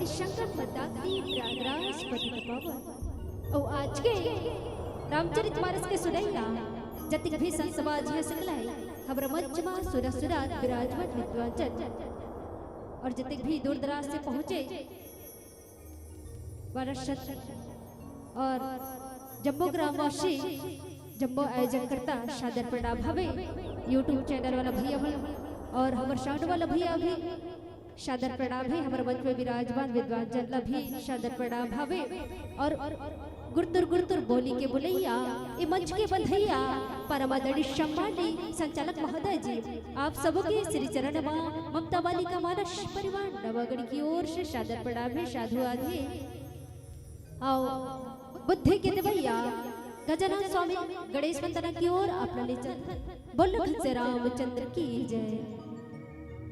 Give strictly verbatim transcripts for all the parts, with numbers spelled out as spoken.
संगम मंदाकिनी प्रयागराज पतित पावन। अउ आज के रामचरित मानस के सुनइया जतिक भी संत समाज हे सकला हे, हमर मंच मा सुरा सुरात विराजमान विद्वान जन अउ जतिक भी दूर दराज से पहुंचे वारस और जम्मो ग्रामवासी, जम्मो आयोजककर्ता, सादर प्रणाम हवे। YouTube चैनल वाला भैया भी अउ हमर साउंड वाला भैया भी सादर प्रणाम हे। हमर मंच में विराजमान विद्वान जन ला भी सादर प्रणाम हवे। अउ गुरतुर गुरतुर बोली के बुलइया, ए मंच के बंधइया, परम आदरणीय सम्माननीय संचालक महोदय जी, आप सबो के श्री चरण मा ममता वाली का मानस परिवार नवागढ़ की ओर से सादर प्रणाम हे, साधुवाद हे। अउ बुद्धि के देवइया गजानन स्वामी गणेश वंदना की ओर आप ला ले चलत हन। बोलो खच्चर रामचंद्र की जय।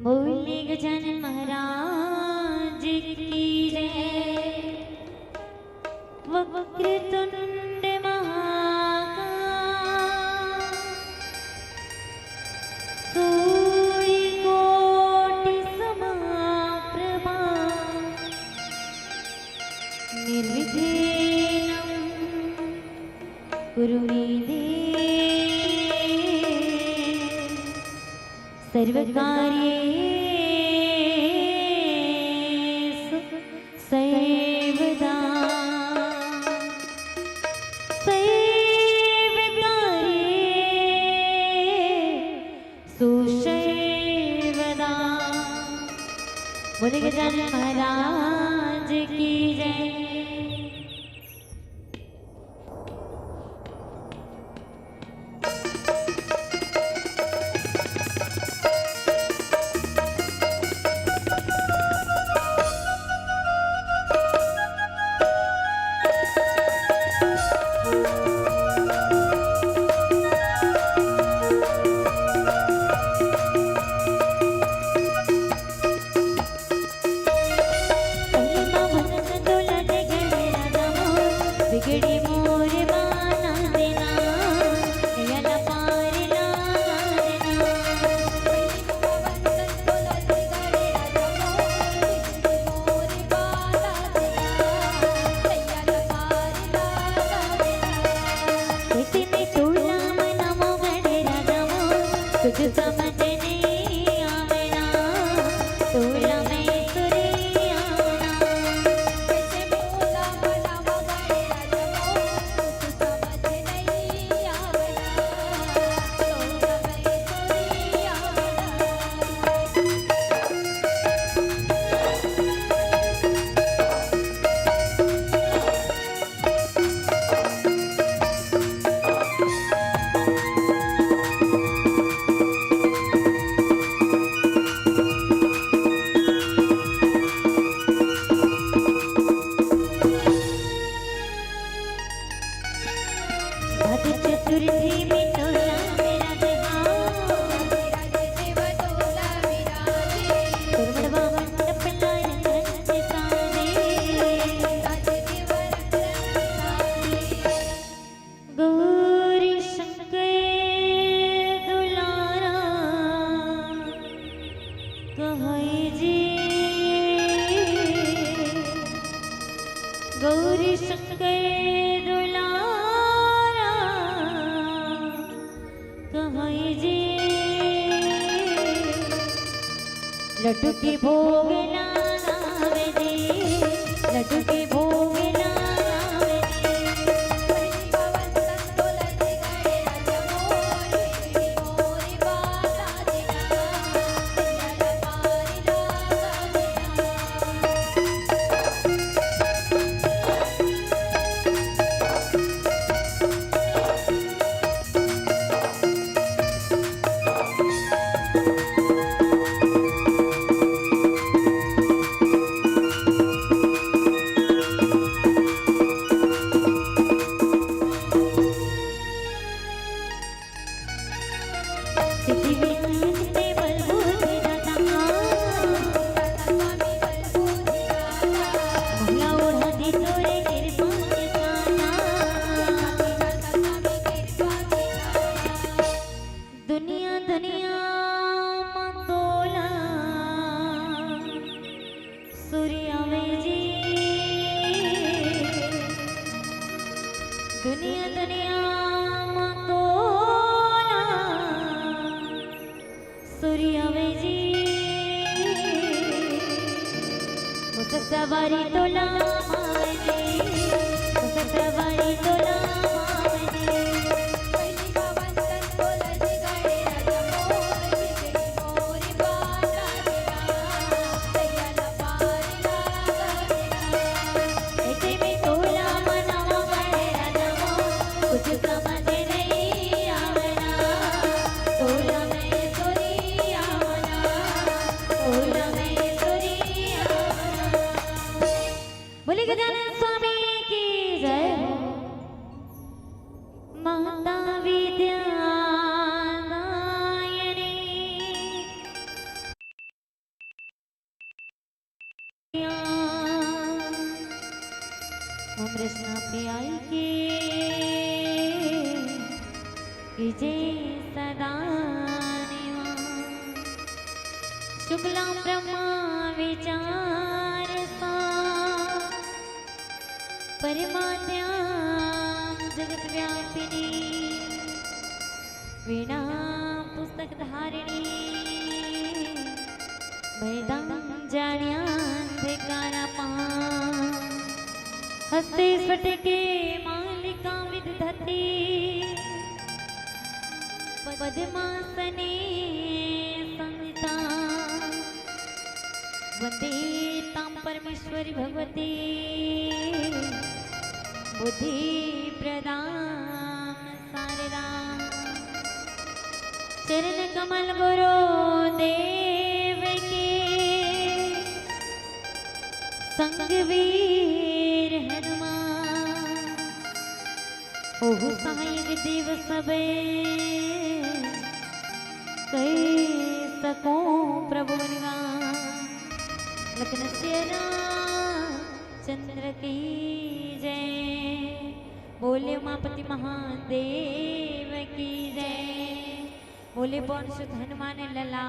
बोले गजानन महाराज की जय। वक्रतुंड महाकाय सूर्यकोटि समप्रभा। निर्विघ्नं कुरु मे देव सर्वकार्येषु सर्वदा। सर्वकार्येषु सर्वदा। बोले गजानन महाराज की जय। बिगड़ी मोर बाना देना, नैया ला पार लगा देना। इतने तोला मना मोगड़े राजा मो, तुझ समझ नहीं आवना, तोला मैं सुरी आवना। भद चतुर्थी में तोला मेरा बिहाव। तोर मड़वा मंडप लायन रंग साजे। गौरी शंकर दुलारा कहै जी। गौरी शंकर दुलारा कहै जी। लड्डू के भोग लगावे जी, लड्डू के भोग लगावे जी। आवे जी। दुनिया दुनिया मा तोला सुरी आवे जी। मुसक सवारी तोला मावे जी। मुसक सवारी तोला मावे जी। बोले गजानन स्वामी की जय हो। माता विद्या दायिनी। हम रचना पे आई के कीजे सदा निवास। शुक्लां ब्रह्मा विचार सा परमाद्यां जगत व्यापिनी। वीणा पुस्तक धारिणी, भेदं जाण्यान्धकारपहा। हस्ते स्फटिके मणिका विदधती, पद्मासने संस्थिता। वंदे तां परमेश्वरी भगवती, बुद्धि प्रदान सारदा। चरण कमल गुरु देव के, संग वीर हनुमान। ओहु सहायक देव सबे, कहि सकों प्रभु गुणगान। लखन सिया राम चंद्र की जय। बोले उमापति महादेव की जय। बोले पवन सुत हनुमान लला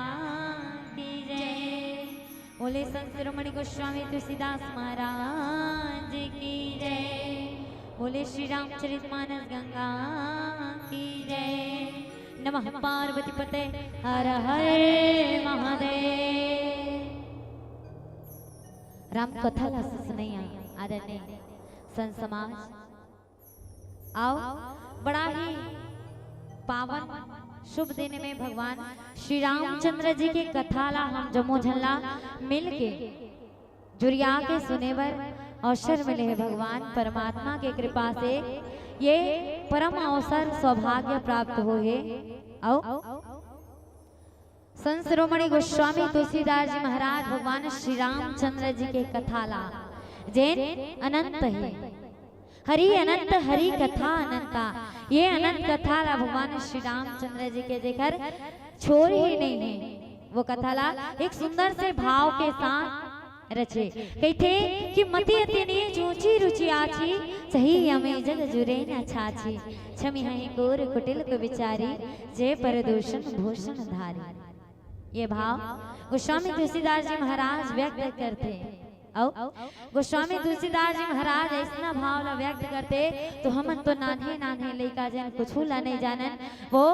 की जय। बोले संत शिरोमणि गोस्वामी तुलसीदास महाराज की जय। बोले श्री रामचरित मानस गंगा की जय। नमः पार्वती पते हर हर महादेव। राम कथा ला सुनइया आदरणीय संत समाज, आओ, बड़ा ही पावन शुभ दिन में भगवान श्री रामचंद्र जी के कथा ला हम जम्मो झन ला मिल के जुरिया के सुने बर अवसर मिले हे। भगवान परमात्मा के कृपा से ये परम अवसर सौभाग्य प्राप्त होहे। आओ, संत शिरोमणि गोस्वामी तुलसीदास जी महाराज भगवान श्री रामचंद्र जी के कथा ला, जेन अनंत हे, हरि अनंत हरि कथा अनंता, ये अनंत कथा ला भगवान श्री रामचंद्र जी के जेकर छोर ही नहीं हे, वो कथा ला एक सुंदर से भाव के साथ रचे। कहिथे कि मति अति नीच ऊंची रुचि आछी, चही अमे जग जुरे न छाछी। छमि हहि कोर कुटिल कुविचारी, जे पर दूषण भूषण धारी। ये भाव गोस्वामी तुलसीदास जी महाराज व्यक्त करथे। अउ गोस्वामी तुलसीदास जी महाराज अइसना भाव ला व्यक्त करथे, तो हमन तो नान्हे नान्हे लइका जन कुछु ला नहीं जानन, वो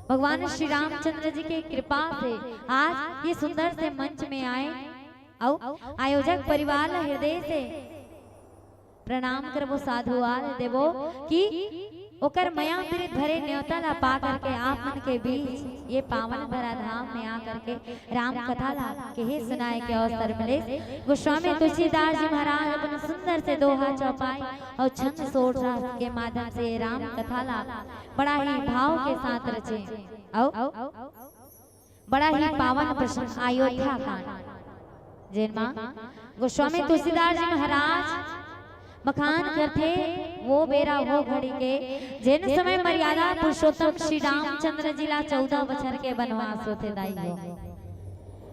भगवान श्री रामचंद्र जी के कृपा से आज ये सुंदर से मंच में आए। अउ आयोजक परिवार ला हृदय से प्रणाम करबो, साधुवाद देबो कि ओकर मया प्रीत भरे न्योता ला पा करके आप मन के बीच ये पावन भरा धाम में आ करके राम कथा ला कहे सुनाए के अवसर मिले। गोस्वामी तुलसीदास जी महाराज अपन सुंदर से दोहा चौपाई अउ छंद सोरठा के माध्यम से राम कथा ला बड़ा ही भाव के साथ रचे। अउ बड़ा ही पावन प्रसंग अयोध्या कांड, जेन मा गोस्वामी तुलसीदास जी महाराज बखान करथे, वो बेरा, वो घड़ी के, जेन समय मर्यादा पुरुषोत्तम श्री रामचंद्र जी ला चौदह बछर के बनवास होथे दाई हो।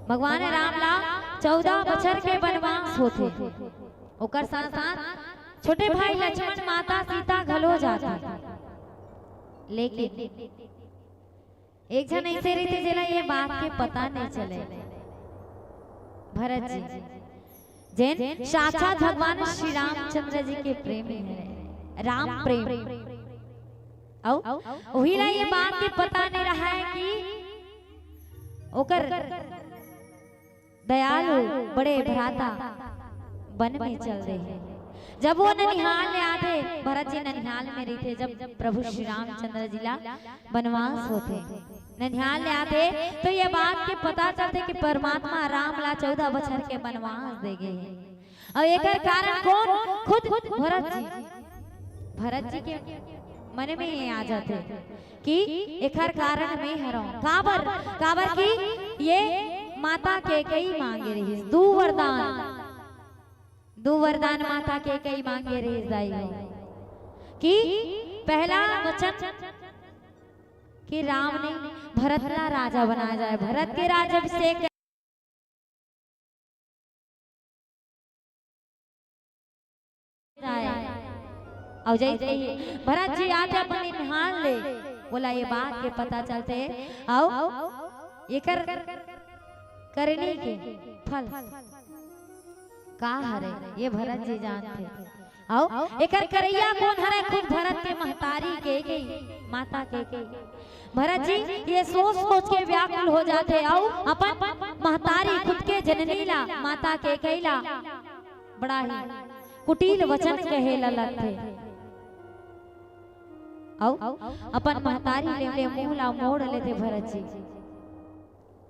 भगवान राम ला चौदह बछर के बनवास होथे, ओकर साथ साथ छोटे भाई लक्ष्मण, माता सीता घलो जाथे, लेकिन एक झन अइसे रहिथे जेला ये बात के पता नहीं चले। भरत जी, जेन साक्षात भगवान श्री रामचंद्र जी के प्रेमी हरे, राम प्रेम। अउ उही ला ये बात के पता नहीं रहा है कि ओकर दयालु बड़े भ्राता वन में चल रहे हैं। जब वो ननिहाल ले आथे, भरत जी ननिहाल में रहिथे, जब प्रभु श्री रामचंद्र जी ला वनवास होथे, ननिहाल ले आथे, तो ये बात के पता चलथे कि परमात्मा राम ला चौदह बछर के वनवास दे गे हे। अउ एकर कारण कोन? खुद भरत जी। भरत जी के मन में ये आ जाथे कि एकर कारण मैं हरंव। काबर? काबर कि ये माता कैकेयी मांगे रहिस दू वरदान, दू वरदान माता कैकेयी मांगे रहिस दाई हो, कि पहला वचन कि राम ने भरत ला राजा बनाया जाए, भरत के राज्याभिषेक जाए। अउ जैसे ही भरत जी आथे अपन ननिहाल ले, ओला ये बात के पता चलथे, अउ एकर करनी के फल का हरे, ये भरत जी जानथे। अउ एकर करइया कोन हरे? खुद भरत के महतारी कैकेयी, माता कैकेयी। भरत जी ये सोच सोच के व्याकुल हो जाथे अउ अपन महतारी, खुद के जननी ला, माता कैकेयी ला बड़ा ही कुटिल वचन कहे ला लगथे। अउ अपन महतारी ले, ले मुंह ला मोड़ लेथे भरत जी।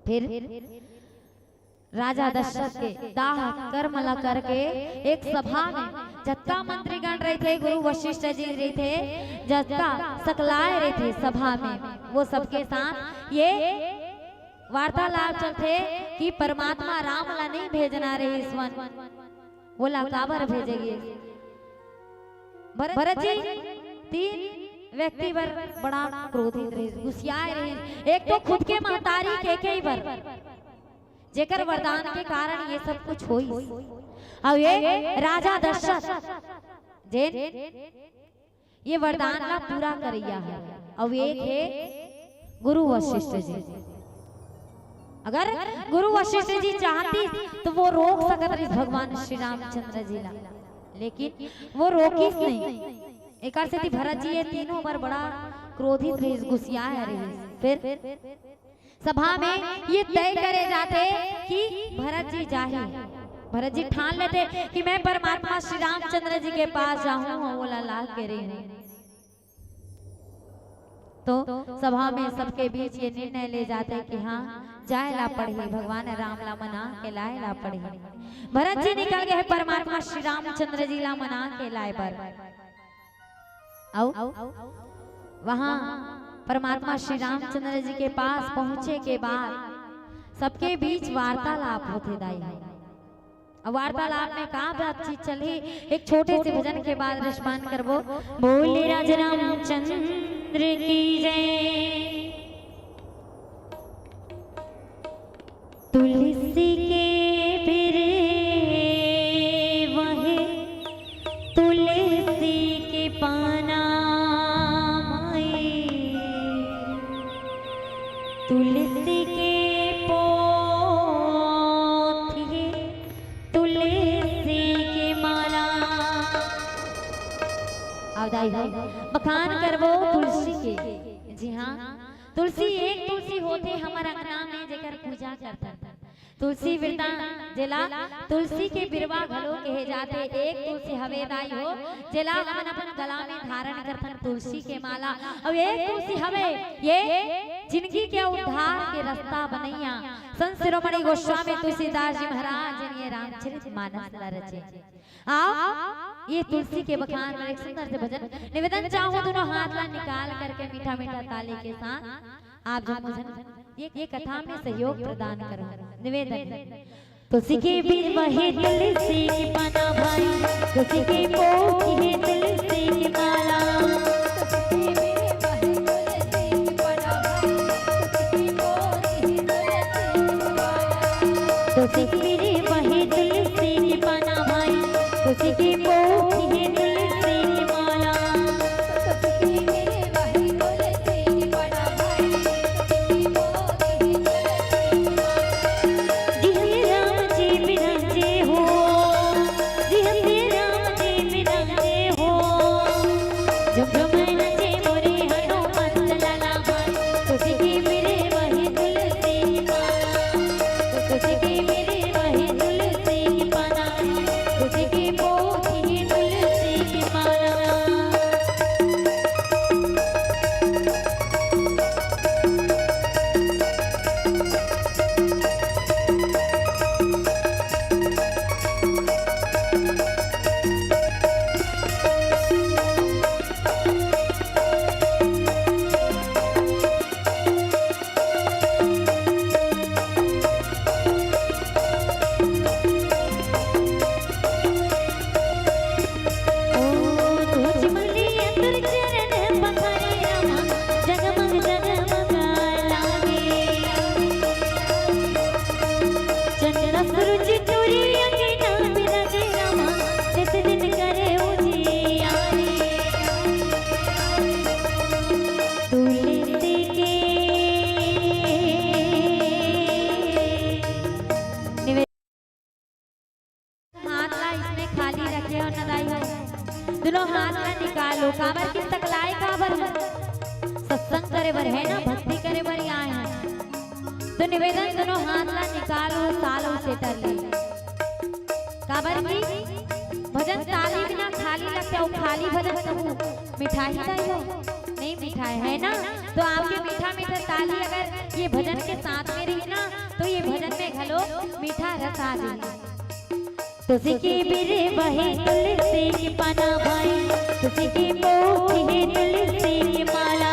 फिर राजा दशरथ के दाह कर्म ला करके एक सभा में जतका मंत्रीगण रहिथे, गुरु वशिष्ठ जी रहिथे, जतका सकलाय रहिथे सभा में, वो सबके साथ ये वार्तालाप चलथे कि परमात्मा राम ला नहीं भेजना रहिस वन, ओला काबर भेजे गिस? भरत, भरत जी तीन व्यक्ति बर बड़ा क्रोधित रहिस, गुस्सियाए रहिस। एक तो खुद के महतारी कैकेयी बर, जेकर वरदान के कारण ये सब कुछ होइस, अउ ये राजा दशरथ जेन ये वरदान ला पूरा करइया हे, अउ एक हे गुरु वशिष्ठ जी। अगर गुरु वशिष्ठ जी चाहतिस तो वो रोक सकत रहिस भगवान श्री रामचंद्र जी ला, लेकिन वो रोकिस नहीं। एकर सेती भरत जी ये तीनों बर बड़ा क्रोधित रहिस, गुस्सियाए रहिस। फिर सभा में ये तय करे जाथे कि भरत जी जाही। भरत जी ठान लेथे कि मैं परमात्मा श्री रामचंद्र जी के पास जाहूं, ओला ला के रहिहूं। तो सभा में सबके बीच ये निर्णय ले जाथे कि हाँ, जाए ला पड़ही, भगवान राम ला मना के लाए ला पड़ही। भरत जी निकल गे हे परमात्मा श्री रामचंद्र जी ला मना के लाए बर। अउ वहां परमात्मा श्री रामचंद्र जी के पास पहुंचे के बाद सबके बीच वार्तालाप होथे दाई। अब वार्तालाप में का बातचीत चलही, एक छोटे से भजन के बाद रिस्पांड करबो। बोले राज रामचंद्र की जय। तुलसी के बिरे वहे, तुलसी के पाना माई, तुलसी के पोथी, तुलसी के माला। अउ दाई हो, बखान करबो तुलसी के। जी हाँ, तुलसी एक तुलसी होथे हमर अंगना में, जेकर पूजा करथन। तुलसी बिरता जेला तुलसी के बिरवा घलो कहे जाथे। एक तुलसी हवे दाई हो, जेला हमन अपन गला में धारण करथन, तुलसी के माला। अउ एक तुलसी हवे, ये जिंदगी के उद्धार के रास्ता बनइया संत शिरोमणि गोस्वामी तुलसीदास जी महाराज जी ने रामचरित मानस ला रचे। आओ, ये तुलसी के बखान में एक सुंदर से भजन निवेदन चाहूँ, दोनों हाथ ला निकाल करके मीठा मीठा ताली के साथ आप जन भजन ये, ये कथा में सहयोग प्रदान करो। निवेदन। तुलसी के बिरवा हे, तुलसी के पाना भाई, तुलसी के पोथी हे, तुलसी के माला। तुलसी के बिरवा हे, तुलसी के पाना भाई, तुलसी के पोथी हे, तुलसी के माला। जिहे राजे बिराजे हो, इसने खाली रखे हो न दाई हो, दुनों हाथ ला निकालो। काबर कि सकलाए काबर हो? सत्संग करे बर है ना, भक्ति करे बर ही आए हैं। तो निवेदन, दुनों हाथ ला निकालो, ताल उसे टले। काबर कि भजन ताली बिना खाली लगथे, अउ खाली भजन कहूँ मिठाही दाई हो, नहीं मिठाई है ना। तो आपके मीठा मीठा ताली अगर ये भजन के साथ में रही ना, तो ये भजन में घलो मीठा रस आ जाए। तुलसी के बिरे बहे तुलसी के पाना भाई, तुलसी के पोथी है तुलसी के माला।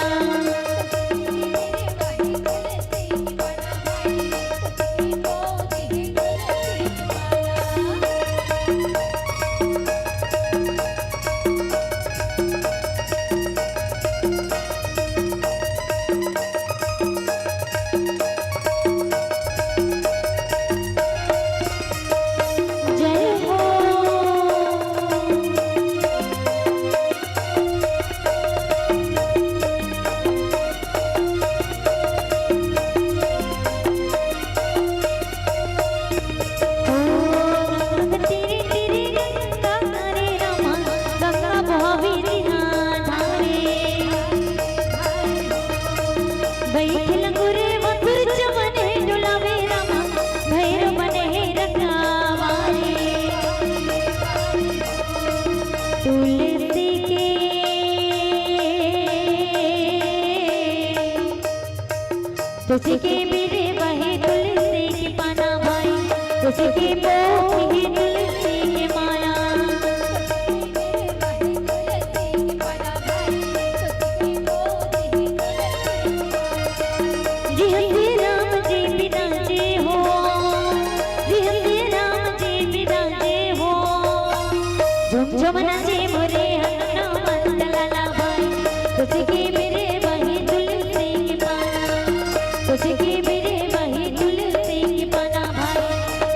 जय हो। ओ गंगा तीरे तीरे गंगा हरे रामा, गंगा बहावे रिहा धारे। बैठ लंगुरे मथुर चमन डुलावे रामा, भैरव बने हे रखवारे। तुलसी के, तुलसी के बिरे बहे तुलसी के पाना भाई, तुलसी के पोथी है तुलसी के माला। जी हंसी राम जी बिराजे हो, जी हंसी राम जी बिराजे हो। झुम झुम नाचे मोरे हनुमंत लाला भाई, तुलसी के बिरे बहे तुलसी के पाना। तुलसी के बिरे बहे तुलसी के पाना भाई,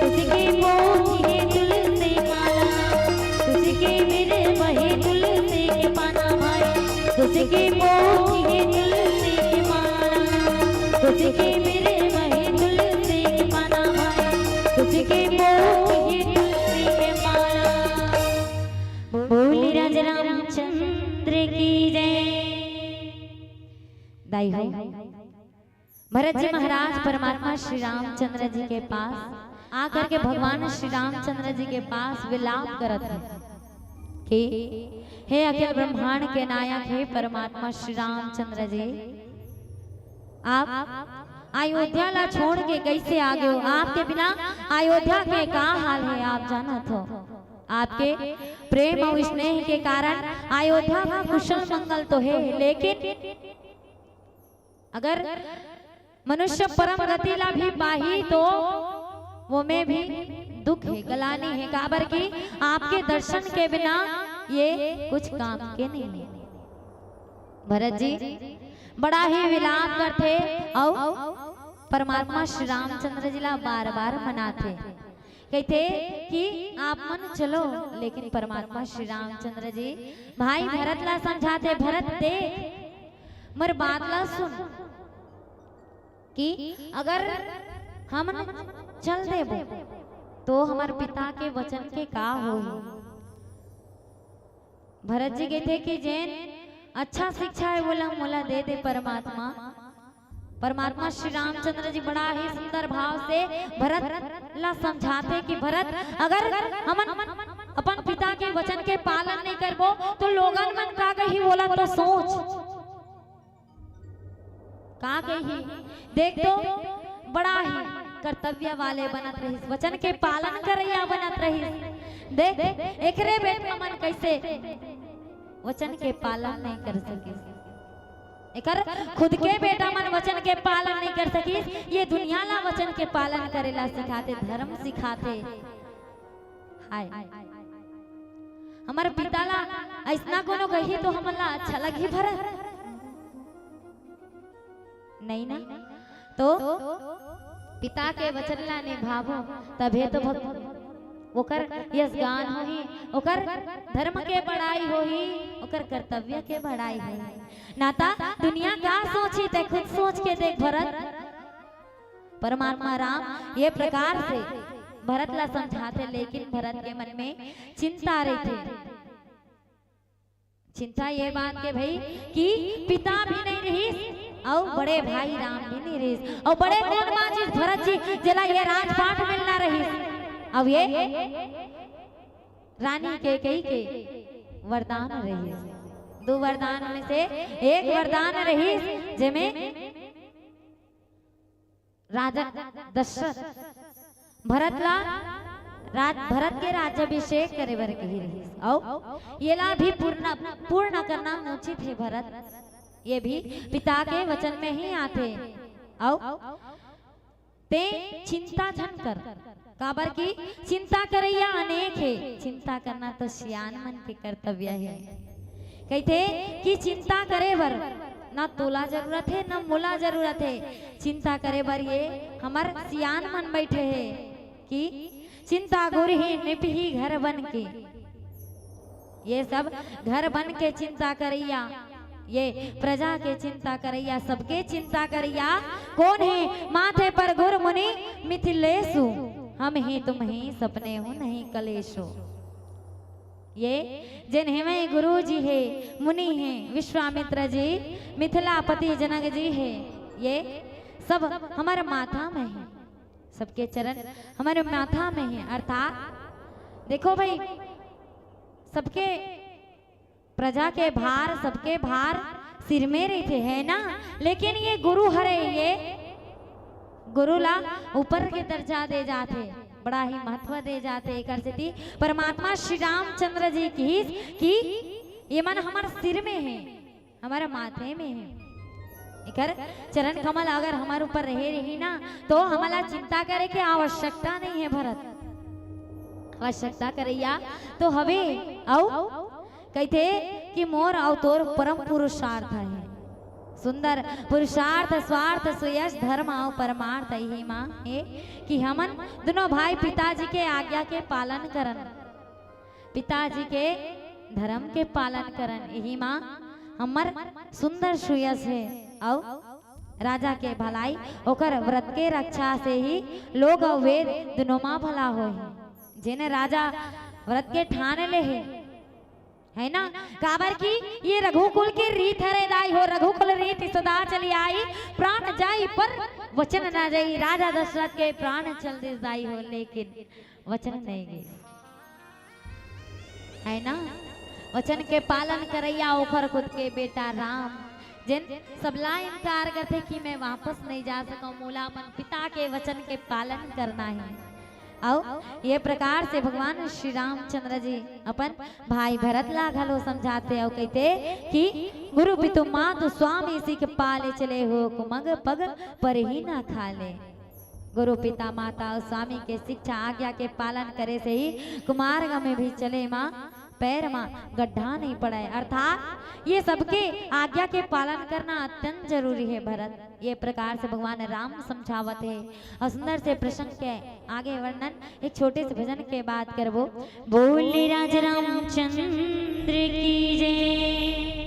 तुलसी के पोथी है तुलसी माला। तुलसी के बिरे बहे तुलसी के पाना भाई, तुलसी के पोथी है तुलसी के माला। तुलसी के बिरे बहे तुलसी के पाना भाई, तुलसी के पोथी है तुलसी के माला। बोले राजा रामचंद्र की जय। दाई हो, भरत जी महाराज परमात्मा श्री रामचंद्र जी के पास आकर के भगवान श्री रामचंद्र जी के पास विलाप करत हे कि हे अखिल ब्रह्मांड के नायक, हे परमात्मा श्री रामचंद्र जी, आप अयोध्या ला छोड़ के कैसे आ गए हो? आपके बिना अयोध्या के का हाल है, आप जानत हो? आपके प्रेम अउ स्नेह के कारण अयोध्या का कुशल मंगल तो है, लेकिन अगर मनुष्य परम गति ला भी पाही तो वो में भी दुख है, गलानी है, काबर कि आपके दर्शन के बिना ये कुछ काम के नहीं है। भरत जी बड़ा ही विलाप करथे अउ परमात्मा श्री रामचंद्र जी ला बार-बार मनाथे, कहिथे कि आप मन चलो, लेकिन परमात्मा श्री रामचंद्र जी भाई भरत ला समझाथे, "भरत देख, मोर बात ला सुन, कि अगर हमन चल देबो, तो हमर पिता के वचन के का होही?" भरत जी कहिथे कि जेन अच्छा शिक्षा है, वोला मोला दे दे परमात्मा। परमात्मा श्री रामचंद्र जी बड़ा ही सुंदर भाव से भरत ला समझाथे कि भरत, अगर हमन अपन पिता के वचन के पालन नहीं करबो, तो लोगन मन का कही, वोला तो सोच। का कही? देख तो, बड़ा ही कर्तव्य वाले बनत रहिस, वचन के पालन करइया बनत रहिस। देख, एकरे बेटा मन कैसे वचन के पालन नहीं कर सकिस। एकर खुद के बेटा मन वचन के पालन नहीं कर सकिस, ये दुनिया ला वचन के पालन करे ला सिखाथे, धर्म सिखाथे। हाय, हमर पिता ला अइसना कोनो कही तो हमन ला अच्छा लगही भरत? नहीं ना। तो पिता के वचन ला निभाबो, तभे तो भग-, ओकर यशगान होही, ओकर धर्म के बड़ाई होही, ओकर कर्तव्य के बड़ाई होही। नाता दुनिया का सोची, ते खुद सोच के देख भरत। परमात्मा राम ये प्रकार से भरत ला समझाथे, लेकिन भरत के मन में चिंता रहिथे। चिंता ये बात के भई कि पिता भी नहीं रहिस अउ बड़े भाई राम भी नहीं रहिस अउ बड़े कोन बाँचिस? भरत जी, जेला ये राजपाट मिलना रहिस। अब ये रानी कैकेयी के वरदान रहिस, दू वरदान में से एक वरदान रहिस, जेमे राजा दशरथ भरत ला राज, भरत के राज्याभिषेक करे बर कही रहिस। अउ येला भी पूर्ण, पूर्ण करना उचित हे भरत। ये भी पिता के वचन में ही आथे। अउ तें चिंता झन कर, काबर कि चिंता करइया अनेक हे। चिंता करना तो सियान मन के कर्तव्य हे। कहिथे कि चिंता करे बर ना तोला जरूरत हे, ना मोला जरूरत हे। चिंता करे बर ये हमर सियान मन बइठे हे कि चिंता गुरही निपही घर बन के। ये सब घर बन के चिंता करइया, ये प्रजा के चिंता करइया, सबके चिंता करइया कोन हे? माथे पर गुर मुनि मिथिलेसु, हम ही तुम ही सपने हूँ नहीं कलेसु। ये जेन हेवय गुरु जी हे, मुनि हे, विश्वामित्र जी, मिथिलापति जनक जी हे, ये सब हमर माथा में हे, सबके चरण हमर माथा में हे। अर्थात देखो भई, सबके प्रजा के भार, सबके भार सिर में रहिथे, है ना? लेकिन ये गुरु हरे, ये गुरु ला ऊपर के दर्जा दे जाथे, बड़ा ही महत्व दे जाथे। एकर सेती परमात्मा श्री रामचंद्र जी किहिस कि ये मन हमर सिर में हे, हमर माथे में हे। एकर चरण कमल अगर हमर ऊपर रहे रही ना, तो हमला चिंता करे के आवश्यकता नहीं हे भरत। आवश्यकता करइया तो हवे। अउ कहिथे कि मोर अउ तोर परम पुरुषार्थ हे। सुंदर पुरुषार्थ, स्वार्थ, सुयश, धर्म अउ परमार्थ इही मा हे कि हमन दुनों भाई पिताजी के आज्ञा के पालन करन, पिताजी के धर्म के पालन करन। इही मा हमर सुंदर सुयश हे। अउ राजा के भलाई, ओकर व्रत के रक्षा से ही लोक अउ वेद दुनों मा भला होही। जेने राजा व्रत के ठान ले हे, है ना? काबर कि ये रघुकुल के रीत हरे दाई हो, रघुकुल रीत सदा चली आई, प्राण जाई पर वचन ना जाई। राजा दशरथ के प्राण चल दिस दाई हो, लेकिन वचन नहीं गे, है ना? वचन के पालन करइया ओखर खुद के बेटा राम, जेन सबला इनकार करथे कि मैं वापस नहीं जा सकूं, मोला अपन पिता के वचन के पालन करना हे। अउ ये प्रकार से भगवान श्री रामचंद्र जी अपन भाई भरत ला घलो समझाथे अउ कहिथे कि गुरु पितु मातु स्वामी सिख पाले चले हो कुमग पग पर ही ना खाले। गुरु पिता माता अउ स्वामी के शिक्षा आज्ञा के पालन करे से ही कुमार्ग में भी चले मा पैर मा गड्ढा नहीं पड़े। अर्थात ये सबके आज्ञा के पालन करना अत्यंत जरूरी हे भरत। ये प्रकार से भगवान राम समझावत हे अउ सुंदर से प्रसंग के आगे वर्णन एक छोटे से भजन के बाद करबो। बोले राज रामचंद्र की जय।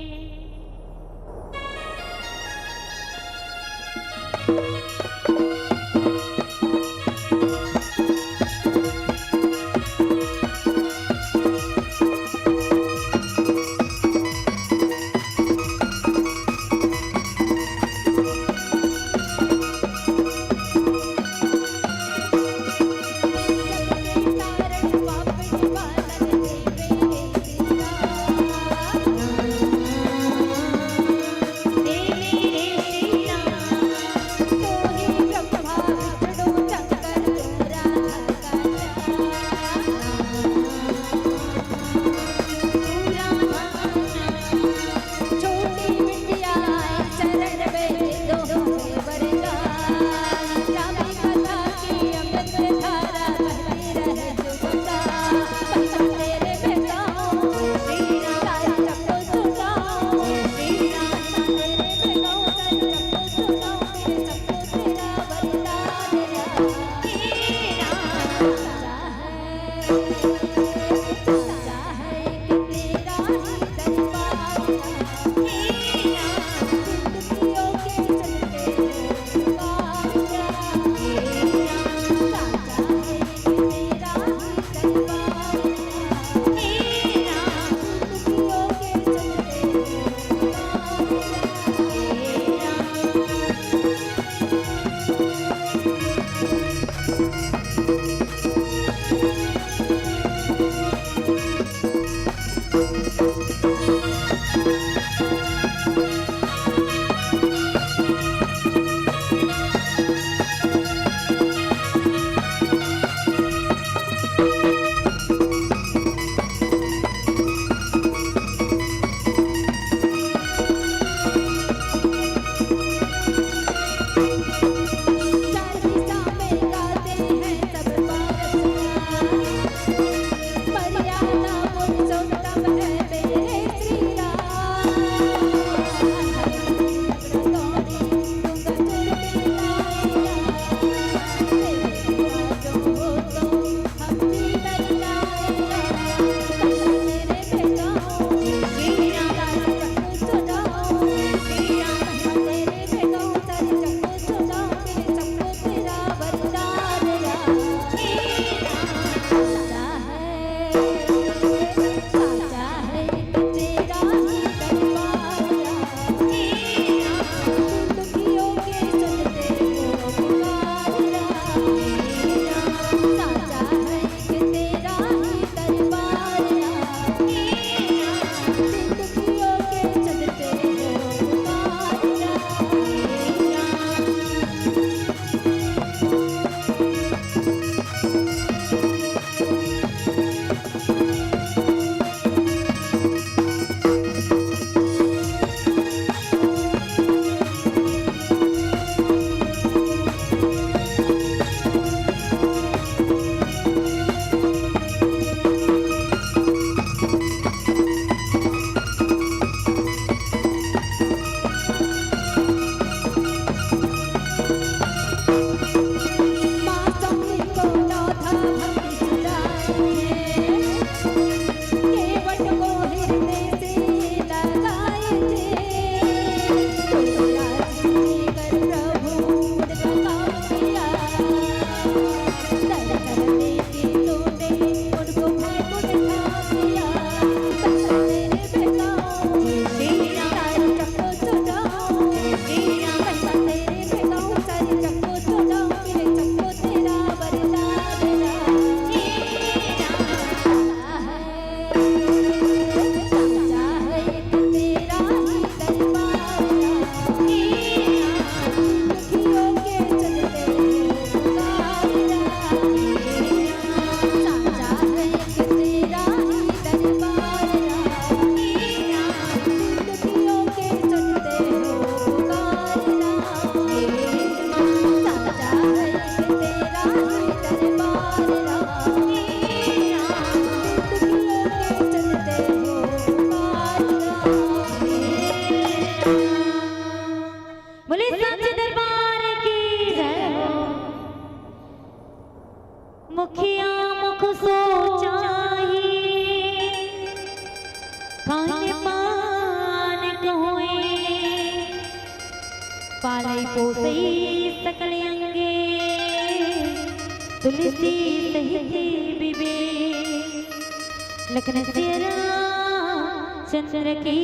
लखन सिया रामचंद्र की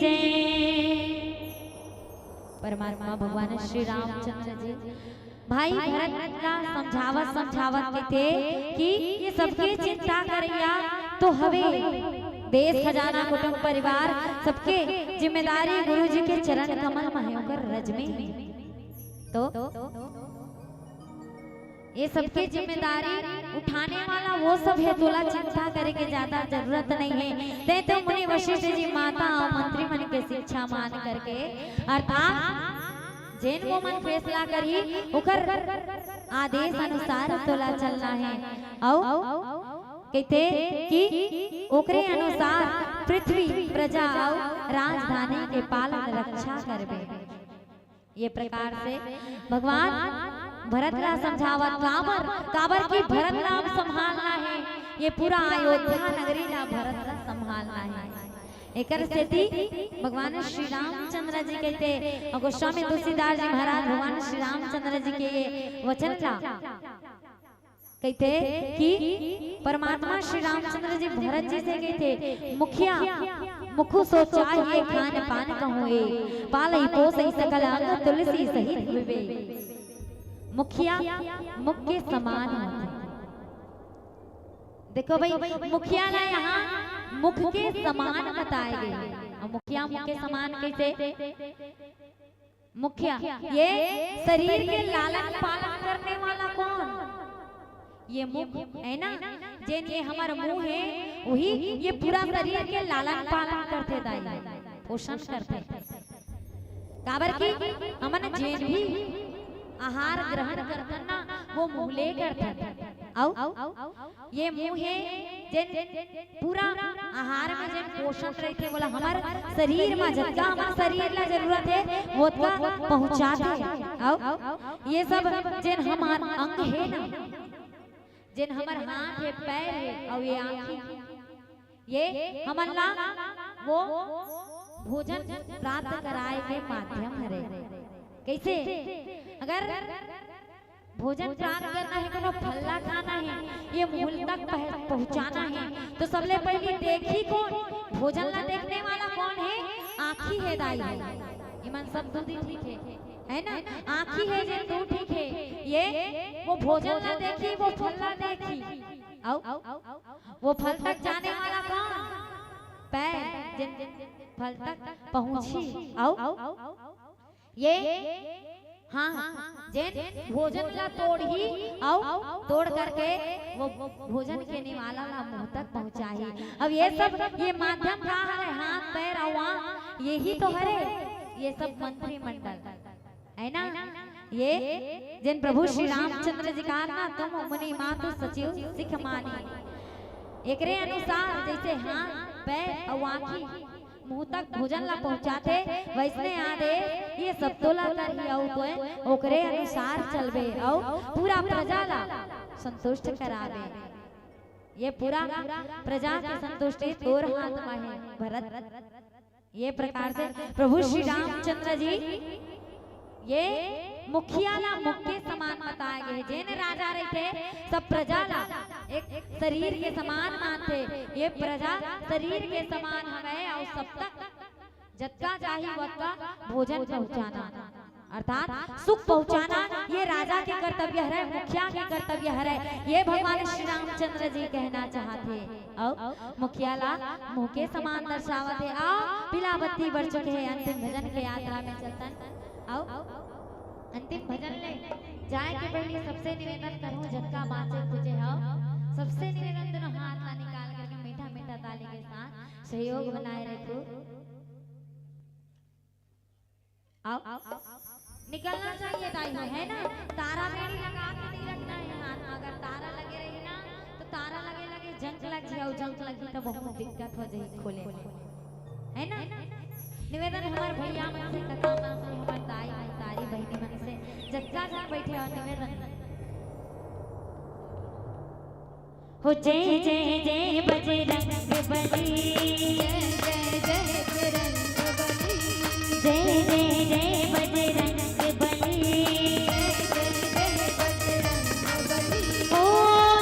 जय। परमात्मा भगवान श्री रामचंद्र जी भाई भरत ला समझावत समझावत कहिथे कि ये सबके चिंता करइया तो हवे, देश खजाना कुटुंब परिवार सबके जिम्मेदारी गुरु जी के चरण कमल म हे, ओकर रज में हे। तो ये सबके जिम्मेदारी उठाने वाला वो सब हे, तोला चिंता करे के ज्यादा जरूरत नहीं हे। तैं तो मुनि वशिष्ठ जी माता अउ मंत्री मन के शिक्षा मान करके, अर्थात जेन वो मन फैसला करही, ओकर आदेश अनुसार तोला चलना हे। अउ कहिथे कि ओकरे अनुसार पृथ्वी, प्रजा अउ राजधानी के पालन रक्षा करबे। ये प्रकार से भगवान भरत ला समझावत, काबर, काबर कि भरत ला अब संभालना हे, ये पूरा अयोध्या नगरी ला भरत ला संभालना हे। एकर सेती भगवान श्री रामचंद्र जी कहिथे, अउ गोस्वामी तुलसीदास जी महाराज भगवान श्री रामचंद्र जी के ये वचन ला कहिथे कि परमात्मा श्री रामचंद्र जी भरत जी से कहिथे, "मुखिया, मुखु सो चाहिए खान पान कहूँ एक, पालई पोसई सकल अंग तुलसी सहित विवेक।" मुखिया मुख के समान होथे। देखो भाई, मुखिया ला यहाँ मुख के समान बताए गए। अउ मुखिया मुख के समान कइसे? मुखिया, ये शरीर के लालन पालन करने वाला कौन? ये मुख हे ना, जेन ये हमर मुंह हे, वही ये पूरा शरीर के लालन पालन करथे दाई, पोषण करथे। काबर कि हमन जेन भी आहार ग्रहण करथन ना, वो मुंह ले करथन। अउ ये मुंह हे, जेन पूरा आहार में जेन पोषण रहिथे, बोला हमर शरीर में जतका हमर शरीर ला जरूरत हे, वो ओतका पहुंचाथे। अउ ये सब जेन हमर अंग हे ना, जेन हमर हाथ हे, पैर हे, अउ ये आँखी, ये हमन ला वो भोजन प्राप्त कराए के माध्यम हरे। कइसे? अगर भोजन प्राप्त करना हे, कोनो फल ला खाना हे, ये मुंह तक पह-, पहुंचाना हे, तो सबले पहिली देखही कोन? भोजन ला देखने वाला कोन हे? आँखी हे दाई। इमन सब दू दी ठीक हे, हे ना? आँखी हे जेन दू ठीक हे, ये वो भोजन ला देखही, वो फल ला देखही। अउ वो फल तक जाने वाला कोन? पैर, जेन फल तक पहुंचही। अउ ये, हाँ, जेन भोजन ला तोड़ही अउ तोड़ करके वो भोजन के निवाला ला मुंह तक पहुंचाही। अब ये सब, ये माध्यम का हरे? हाथ, पैर अउ आँख, यही तो हरे ये सब मंत्रिमंडल, हे ना? ये जेन प्रभु श्री रामचंद्र जी कहा ना, "तुम मुनि मातु सचिव सिख मानी।" एकरे अनुसार जइसे हाथ, पैर अउ आँखी मुंह तक भोजन ला पहुंचाथे, वइसने आदेश ये सब तोला करही अउ तोय ओकरे अनुसार चलबे अउ पूरा प्रजा ला संतुष्ट कराबे। ये पूरा प्रजा के संतुष्टि तोर हाथ में हे भरत। ये प्रकार से प्रभु श्री रामचंद्र जी ये मुखिया ला मुख के समान बताए गए हे। जेन राजा रहिथे, सब प्रजा ला एक शरीर के समान मानथे। ये प्रजा शरीर के समान हवय अउ सब तक जतका चाही ओतका भोजन पहुंचाना, अर्थात सुख पहुंचाना, ये राजा के कर्तव्य हरय, मुखिया के कर्तव्य हरय। ये भगवान श्री रामचंद्र जी कहना चाहत हे। अउ मुखिया ला मुंह के समान दर्शावत हे। अउ पीला बत्ती बर चुके हे, अंतिम भजन के यात्रा में चलतन। अउ अंतिम भजन ले जाए के पहले सबसे निवेदन करूं, जतका बांचे खुजे हव, सबसे निवेदन, दोनों हाथ ला निकाल करके मीठा मीठा ताली के साथ सहयोग बनाए रखू। अउ निकलना चाहिए दाई हो, हे ना? तारा बेड़ी लगा के नहीं रखना हे हाथ में। अगर तारा लगे रही ना, तो तारा लगे लगे जंग लग जाए, अउ जंग लगी तो बहुत दिक्कत हो जाए खोले में, हे ना? निवेदन हमार भैया मन से, कका मन से, हमार दाई, महतारी, बहिनी मन से, जतका झन बैठे हो, निवेदन। हो जय जय जय बजरंग बली, जय जय जय बजरंग बली, जय जय जय बजरंग बली। जय जय जय बजरंग बली। ओ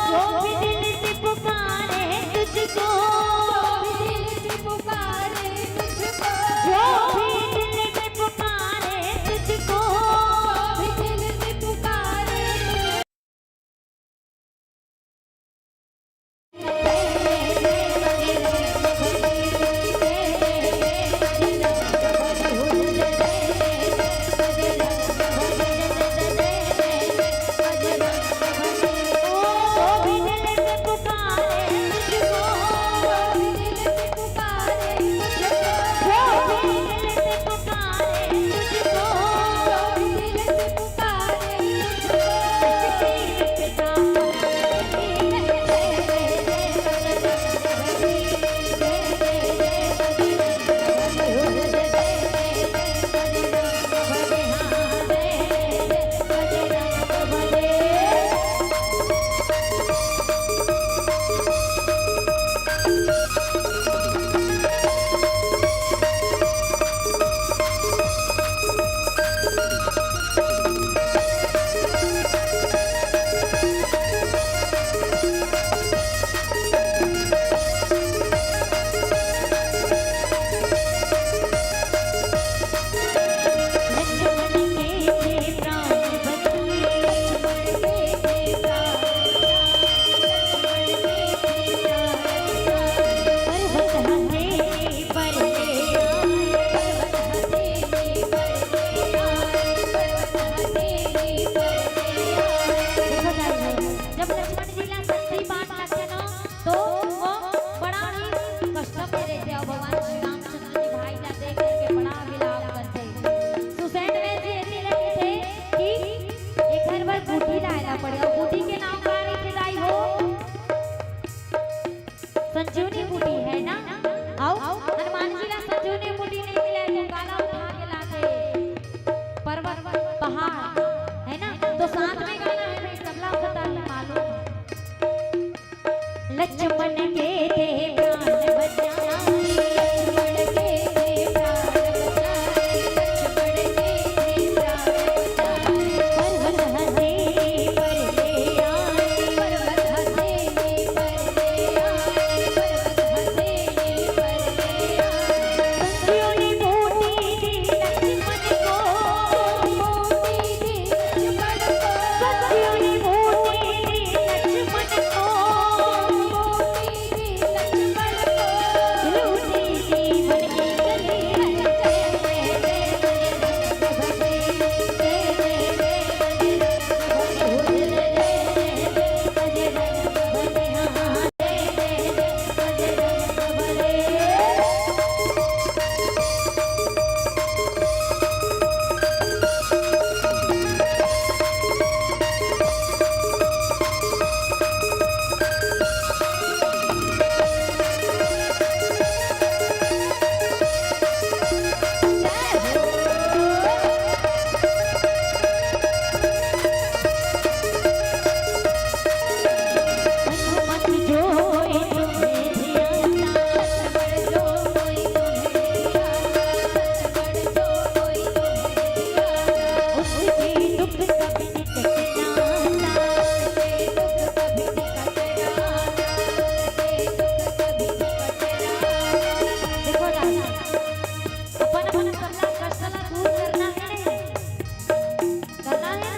जो भी दिल से पुकारे तुझको, संजीवनी बूटी है ना, अउ हनुमान जी ला संजीवनी बूटी नहीं मिले तो काला उठा के लाथे पर्वत पहाड़, है ना? तो साथ में गाना है भाई, सबला पता है, मालूम है। लक्ष्मण के थे प्राण बचाए, लक्ष्मण के थे प्राण बचाए, लक्ष्मण के थे प्राण बचाए। पर्वत हंसे पर ले आए, पर्वत हंसे पर ले आए, पर्वत हंसे पर ले आए। संजीवनी बूटी दी लक्ष्मण को, बूटी दी लक्ष्मण को। संजीवनी बूटी दी लक्ष्मण को, बूटी दी लक्ष्मण को। लूटी जीवन की कली। देखो ना, अपन अपन सबला कष्ट ला दूर करना है, नहीं करना है ना?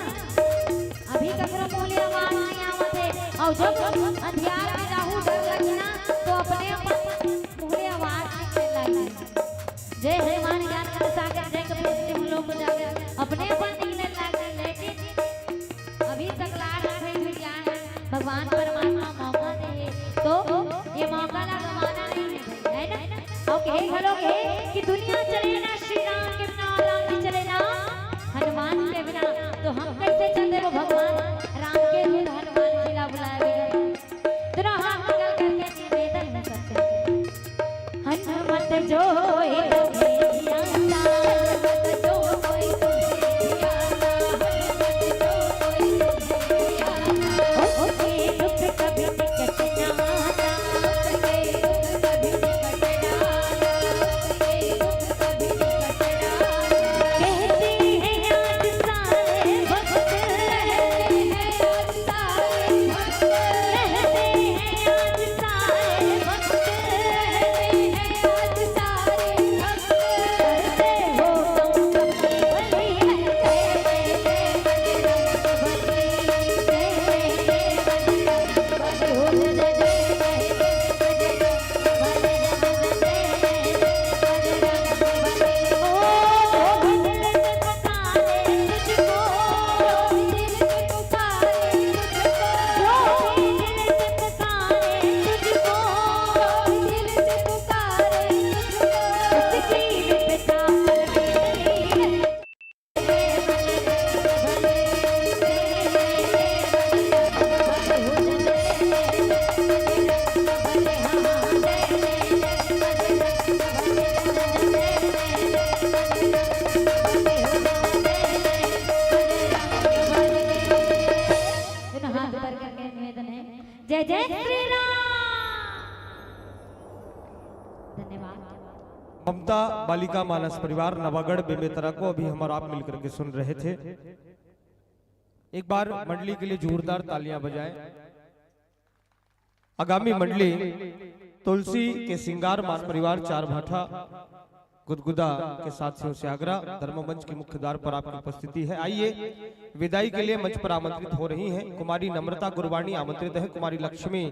अभी ककरो मुंह ले आवाज नहीं आवत है, अउ जब अंधियार में जाहू, डर लगही ना, तो अपने अपन मुंह ले आवाज निकले लागी। जय हनुमान ज्ञान गुण सागर, जय कपीस तिहुँ लोक उजागर, अपने अपन निकले लागी। लेकिन अभी तक लाड भई हुई ज्ञान भगवान परमात्मा मौका दे हे, तो ये मौका ला गंवाना नहीं है भाई, है ना? अउ कहे घलो हे कि दुनिया चले ना श्री राम के बिना, राम जी चले ना हनुमान के बिना, तो हम कैसे चल देबो भगवान राम के दूत हनुमान जी ला बुलाए बिना? दोनों हाथ निकल करके निवेदन है सबसे। हनुमत जो एक दोनों हाथ ऊपर करके निवेदन है, जय जय श्री राम। धन्यवाद। ममता बालिका मानस परिवार नवागढ़ बेमेतरा को अभी हम और आप मिलकर के सुन रहे थे। एक बार मंडली के लिए जोरदार तालियां बजाएं। आगामी मंडली तुलसी के सिंगार मान परिवार चार भाठा गुदगुदा के साथियों से आगरा धर्म मंच के मुख्य द्वार पर आपकी उपस्थिति है। आइए, विदाई के लिए मंच पर आमंत्रित हो रही हैं कुमारी नम्रता गुरबाणी आमंत्रित है, कुमारी लक्ष्मी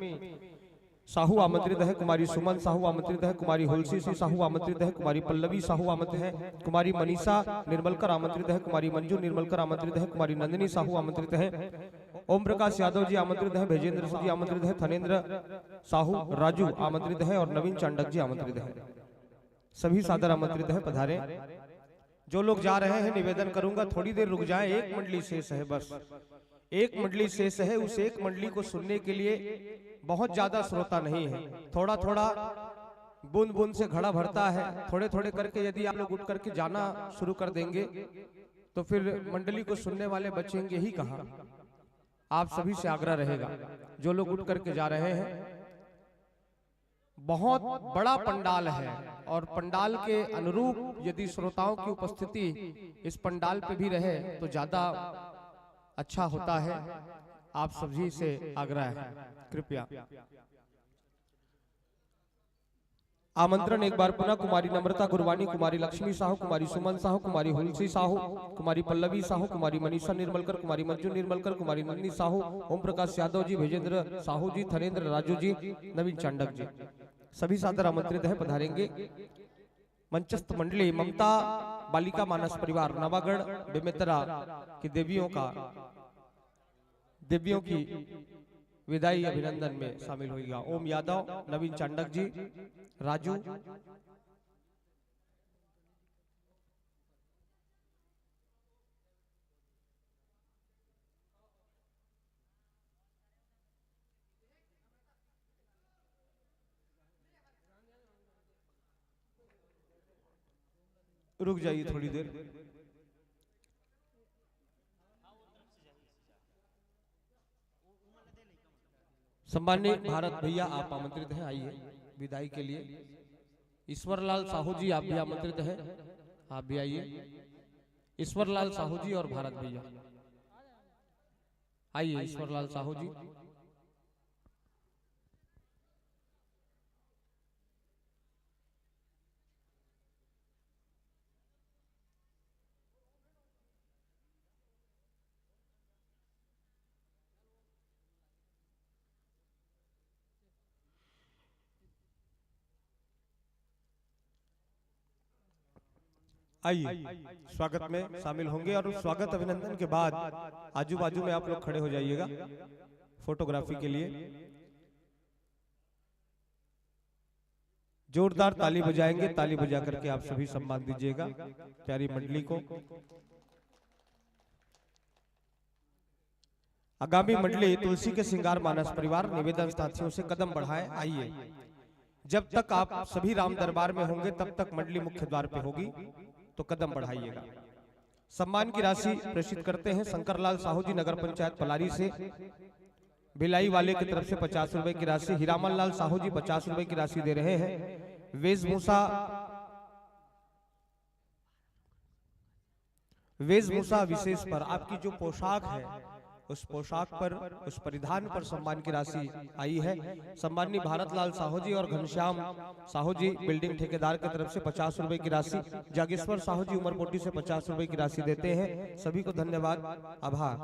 साहू आमंत्रित है, कुमारी सुमन साहू आमंत्रित है, कुमारी हुलसी साहू आमंत्रित है, कुमारी पल्लवी साहू आमंत्रित है, कुमारी मनीषा निर्मलकर आमंत्रित है, कुमारी मंजू निर्मलकर आमंत्रित है, कुमारी नंदिनी साहू आमंत्रित है, ओम प्रकाश यादव जी आमंत्रित है, भेजेंद्र जी आमंत्रित है, थनेंद्र साहू राजू आमंत्रित है और नवीन चांडक जी आमंत्रित है। सभी सादर आमंत्रित है, पधारे। जो लोग जा रहे हैं, निवेदन करूंगा, थोड़ी देर रुक जाएं, एक मंडली शेष है बस। एक मंडली शेष है, उस एक मंडली को सुनने के लिए बहुत ज्यादा श्रोता नहीं है। थोड़ा थोड़ा, बूंद बूंद से घड़ा भरता है। थोड़े थोड़े करके यदि आप लोग उठ करके जाना शुरू कर देंगे तो फिर मंडली को सुनने वाले बचेंगे ही कहाँ। आप सभी से आग्रह रहेगा, जो लोग उठ करके जा रहे हैं, बहुत बड़ा पंडाल है और पंडाल के अनुरूप यदि श्रोताओं की उपस्थिति इस पंडाल पे भी रहे तो ज्यादा अच्छा होता है। आप सभी से आग्रह है, कृपया। आमंत्रण एक बार पुनः कुमारी नम्रता गुरवानी, कुमारी लक्ष्मी साहू, कुमारी सुमन साहू, कुमारी हुलसी साहू, कुमारी पल्लवी साहू, कुमारी मनीषा निर्मलकर, कुमारी मंजू निर्मलकर, कुमारी नंदिनी साहू, ओम प्रकाश यादव जी, विजेंद्र साहू जी, थरेंद्र राजू जी, नवीन चांडक जी, सभी सादर आमंत्रित हैं, पधारेंगे। मंचस्थ मंडली ममता बालिका मानस परिवार नवागढ़ बेमेतरा की देवियों का, देवियों की विदाई अभिनंदन में शामिल होइगा। ओम यादव, नवीन चांडक जी, राजू, रुक जाइए थोड़ी देर। सम्मानित भारत भैया, आप आमंत्रित हैं, आइए विदाई के लिए। ईश्वरलाल साहू जी, आप भी आमंत्रित हैं, आप भी आइए। ईश्वरलाल साहू जी और भारत भैया, आइए ईश्वरलाल साहू जी। आइए, स्वागत में शामिल होंगे और स्वागत अभिनंदन के बाद आजू बाजू में आप लोग खड़े हो जाइएगा फोटोग्राफी के लिए। जोरदार ताली बजाएंगे, ताली बजा करके आप सभी सम्मान दीजिएगा प्यारी मंडली को। आगामी मंडली तुलसी के श्रृंगार मानस परिवार, निवेदन साथियों से कदम बढ़ाएं, आइए। जब तक आप सभी राम दरबार में होंगे तब तक मंडली मुख्य द्वार पे होगी, तो कदम बढ़ाइएगा। सम्मान की राशि प्रेषित करते हैं शंकर लाल साहू जी, नगर पंचायत पलारी से, भिलाई वाले की तरफ से पचास रुपए की राशि, हीरामन लाल साहू जी पचास रुपए की राशि दे रहे हैं। वेशभूषा, वेशभूषा विशेष पर आपकी जो पोशाक है, उस पोशाक पर, उस परिधान पर सम्मान की राशि आई है। सम्माननीय भारत लाल साहू जी और घनश्याम साहू जी, बिल्डिंग ठेकेदार की तरफ से पचास रुपए की राशि, जागेश्वर साहू जी उमरपोटी से पचास रुपए की राशि देते हैं। सभी को धन्यवाद, आभार।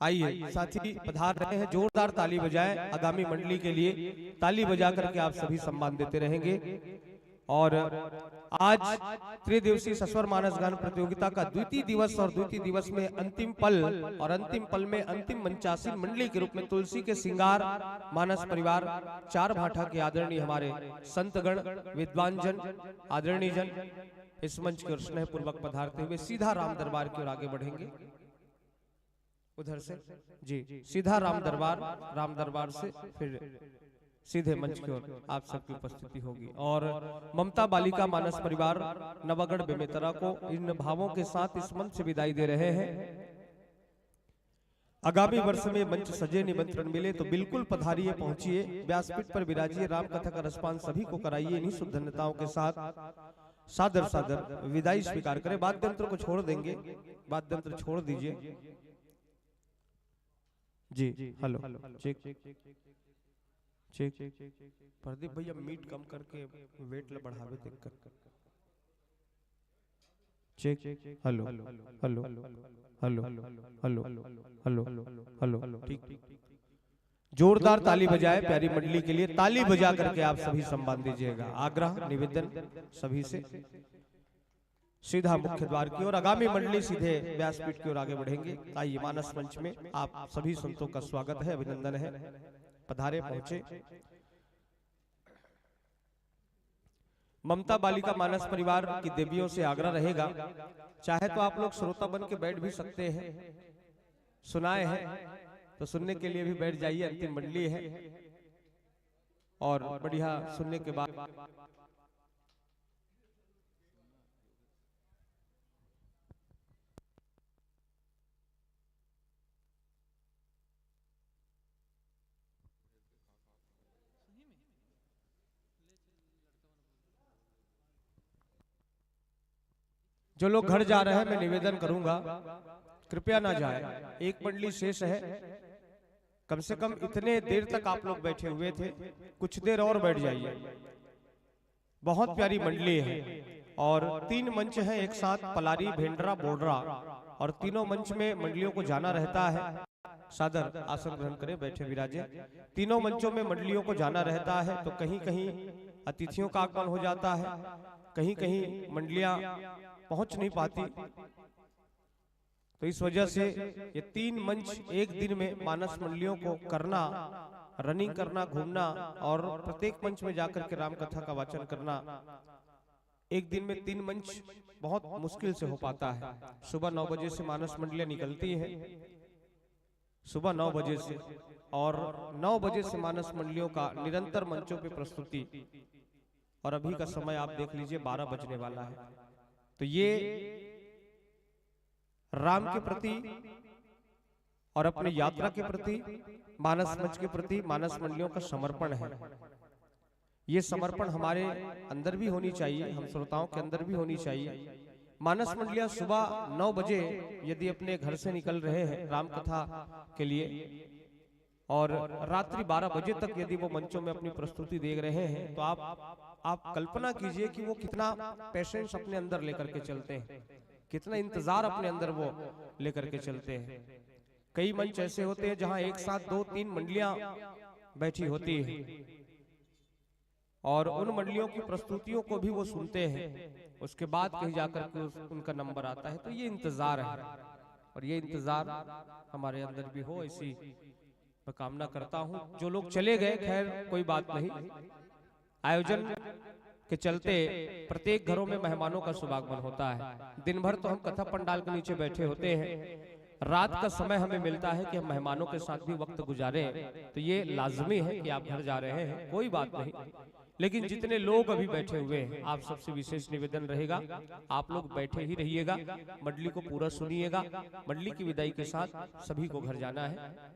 आइए, साथी पधार रहे हैं, जोरदार ताली बजाएं आगामी मंडली के लिए। ताली बजा करके आप सभी सम्मान देते रहेंगे। और आज त्रिदिवसीय सस्वर मानस गान प्रतियोगिता का द्वितीय दिवस और द्वितीय दिवस में अंतिम पल और अंतिम पल में अंतिम मंचासीन मंडली के रूप में तुलसी के श्रृंगार मानस परिवार चार भाठा के आदरणीय हमारे संतगण, विद्वान जन, आदरणीय जन इस मंच की ओर स्नेहपूर्वक पधारते हुए सीधा राम दरबार की ओर आगे बढ़ेंगे। उधर से जी, सीधा राम दरबार, राम दरबार से फिर सीधे मंच की ओर आप सबकी उपस्थिति होगी। और ममता बालिका मानस परिवार नवागढ़ बेमेतरा को इन भावों के साथ इस मंच से विदाई दे रहे हैं। आगामी वर्ष में मंच सजे, निमंत्रण मिले तो बिल्कुल पधारिए, पहुंचिए, व्यासपीठ पर विराजिए, राम कथा का रसपान सभी को कराइए। इन्हीं शुभ धन्यताओं के साथ सादर सादर विदाई स्वीकार करें। वाद्य यंत्र को छोड़ देंगे, वाद्य यंत्र छोड़ दीजिए। जी, हेलो, चेक, चेक। प्रदीप भैया, मीट कम करके वेट ल बढ़ावे देख कर। Check, hello, hello, hello, hello, hello, hello, ठीक। जोरदार ताली बजाए प्यारी मंडली के लिए। ताली बजा करके आप सभी सम्मान दीजिएगा। आग्रह, निवेदन सभी से। सीधा मुख्य द्वार की ओर आगामी मंडली सीधे व्यासपीठ की ओर आगे बढ़ेंगे। आइए, मानस मंच में आप सभी संतों का स्वागत है, अभिनंदन है। पधारे, पहुंचे। ममता बालिका मानस परिवार की देवियों से आग्रह रहेगा, चाहे तो आप लोग श्रोता बन के बैठ भी सकते हैं, सुनाए हैं तो सुनने के लिए भी बैठ जाइए। अंतिम मंडली है और बढ़िया सुनने के बाद जो लोग घर जा रहे हैं, मैं निवेदन करूंगा, कृपया ना जाए। एक मंडली शेष है, कम से कम इतने देर तक आप लोग बैठे हुए थे, कुछ देर और बैठ जाइए। बहुत प्यारी मंडली है और तीन मंच हैं एक साथ, पलारी, भेंडरा, बोडरा, और तीनों मंच में मंडलियों को जाना रहता है। सादर आसन ग्रहण करें, बैठे विराजे। तीनों मंचों में मंडलियों को जाना रहता है तो कहीं कहीं अतिथियों का आगमन हो जाता है, कहीं कहीं मंडलियां पहुंच नहीं पाती। तो इस वजह से ये तीन मंच एक दिन में मानस मंडलियों को करना, रनिंग करना, घूमना और प्रत्येक मंच में जाकर के राम कथा का वाचन करना, एक दिन में तीन मंच बहुत मुश्किल से हो पाता है। सुबह नौ बजे से मानस मंडलियां निकलती हैं, सुबह नौ बजे से, और नौ बजे से मानस मंडलियों का निरंतर मंचों पे प्रस्तुति, और अभी का समय आप देख लीजिए, बारह बजने वाला है। तो ये राम के प्रति और अपने यात्रा के प्रति, मानस मंच के प्रति मानस मंडलियों का समर्पण है। ये समर्पण हमारे अंदर भी होनी चाहिए, हम श्रोताओं के अंदर भी होनी चाहिए। मानस मंडलियां सुबह नौ बजे यदि अपने घर से निकल रहे हैं राम कथा के लिए और रात्रि बारह बजे तक यदि वो मंचों में अपनी प्रस्तुति दे रहे हैं, तो आप आप कल्पना कीजिए कि वो कितना पेशेंस अपने अंदर लेकर के चलते हैं, कितना इंतजार अपने अंदर वो लेकर के चलते हैं। कई मंच ऐसे होते हैं जहां एक साथ दो तीन मंडलियां बैठी होती हैं और उन मंडलियों की प्रस्तुतियों को भी वो सुनते हैं, उसके बाद कहीं जाकर के उस, उनका नंबर आता है। तो ये इंतजार है और ये इंतजार हमारे अंदर भी हो, ऐसी मैं कामना करता हूं। जो लोग चले गए, खैर, कोई बात नहीं। आयोजन के चलते प्रत्येक घरों में मेहमानों का शुभागमन होता है। दिन भर तो हम कथा पंडाल के नीचे बैठे होते हैं, रात का समय हमें मिलता है कि हम मेहमानों के साथ भी वक्त गुजारें। तो ये लाजमी है कि आप घर जा रहे हैं, कोई बात नहीं, लेकिन जितने लोग अभी बैठे हुए हैं, आप सबसे विशेष निवेदन रहेगा, आप लोग बैठे ही रहिएगा, मंडली को पूरा सुनिएगा। मंडली की विदाई के साथ सभी को घर जाना है।